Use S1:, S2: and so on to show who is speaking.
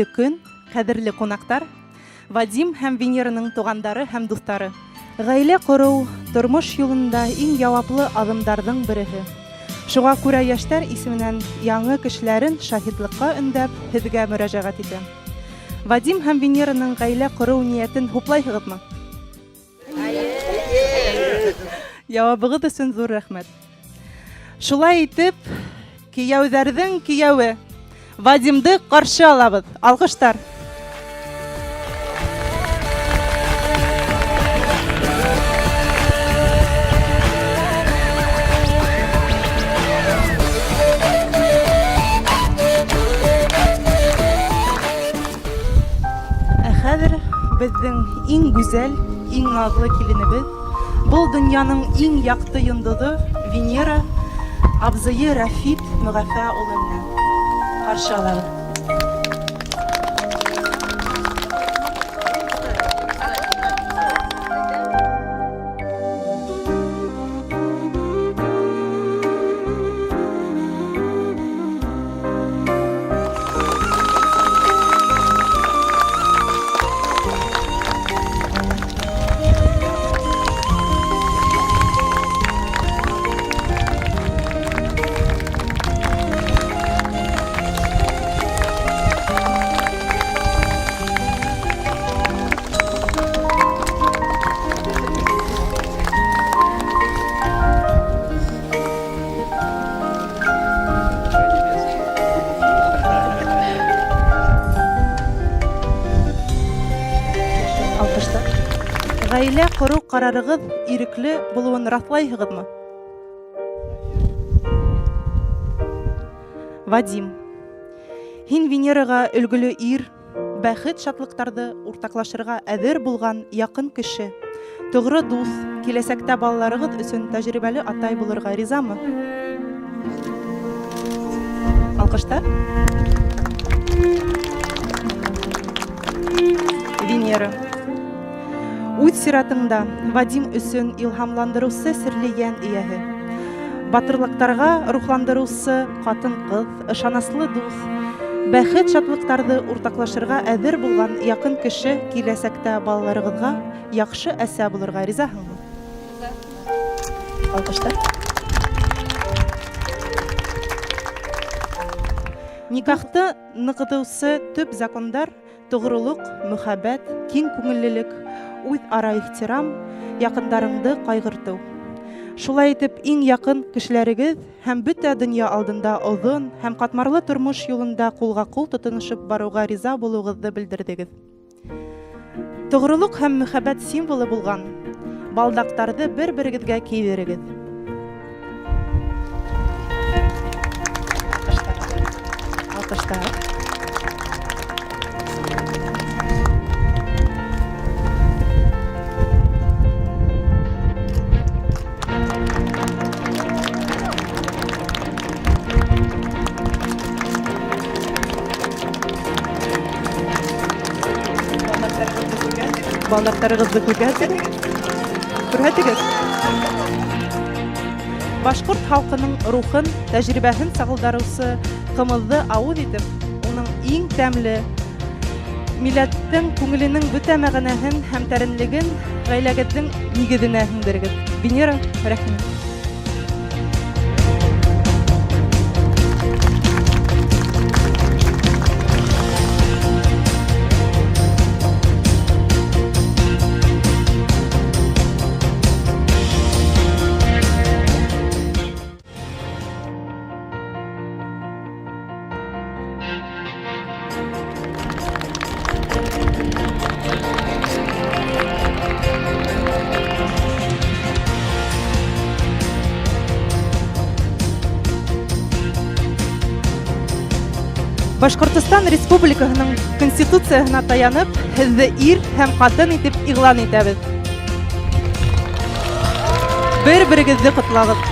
S1: Хәйерле көн, ҡәҙерле ҡунаҡтар, Вадим һәм Венераның туғандары һәм дуҫтары. Ғаилә ҡороу, тормош юлында иң яуаплы аҙымдарҙың береһе. Шуға күрә йәштәр исеменән яңы кешеләрен шаһитлыҡҡа өндәп, һеҙгә мөрәжәғәт итәм. Вадим һәм Венераның ғаилә ҡороу ниәтен хуплайһығыҙмы? Яуабығыҙ өсөн ҙур рәхмәт. Шулай итеп, кейәүҙәрҙең кейәүе Вадимды ҡаршы алабыҙ. Алҡыштар. Ә хәҙер беҙҙең иң гүзәл, иң наҙлы киленебеҙ, был дөньяның иң яҡты йондоҙо Венера абзыйы Рәфит Мөғәфә улы менән ҡаршы алабыҙ. Алҡыштар. Ғаилә ҡороу ҡарарығыҙ ирекле булыуын раҫлайһығыҙмы? Вадим, һин Венераға өлгөлө ир, Бәхет-шатлыҡтарҙы уртаҡлашырға әҙер булған яҡын кеше, тоғро дуҫ, киләсәктә балаларығыҙ өсөн тәжрибәле атай булырға ризамы? Алҡыштар. Венера. Үҙ сиратыңда Вадим өсөн илһамландырыусы серле йән эйәһе. Батырлыҡтарға рухландырыусы ҡатын-ҡыҙ, ышаныслы дуҫ, бәхет-шатлыҡтарҙы уртаҡлашырға әҙер булған яҡын кеше киләсәктә балаларығыҙға яҡшы әсә булырға ризаһыңмы? Алҡыштар. Никахты ныгытыусы төп закондар Тоғролоҡ, мөхәббәт, киң күңеллелек, үҙ-ара ихтирам, яҡындарыңды ҡайғыртыу. Шулай итеп, иң яҡын кешеләрегеҙ һәм бөтә дөнья алдында оҙон һәм ҡатмарлы тормош юлында ҡулға-ҡул тотоношоп барыуға риза булыуығыҙҙы белдерҙегеҙ. Тоғролоҡ һәм мөхәббәт символы булған балдаҡтарҙы бер-берегеҙгә кейҙерегеҙ. Алҡыштар. Балдаҡтарығыҙҙы күрһәтегеҙ. Күрһәтегеҙ. Башҡорт халҡының рухын, тәжрибәһен сағылдарыусы ҡымыҙҙы ауыҙ итеп, уның иң тәмле милләттең күңеленең бөтә мәғәнәһен һәм тәрәнлеген ғаиләгеҙҙең нигеҙенә һеңдерегеҙ. Венера, рәхмәт. Башҡортостан Республикаһының Конституцияһына таянып, һеҙҙе ир һәм ҡатын итеп иғлан итәбеҙ. Бер-берегеҙҙе ҡотлағыҙ.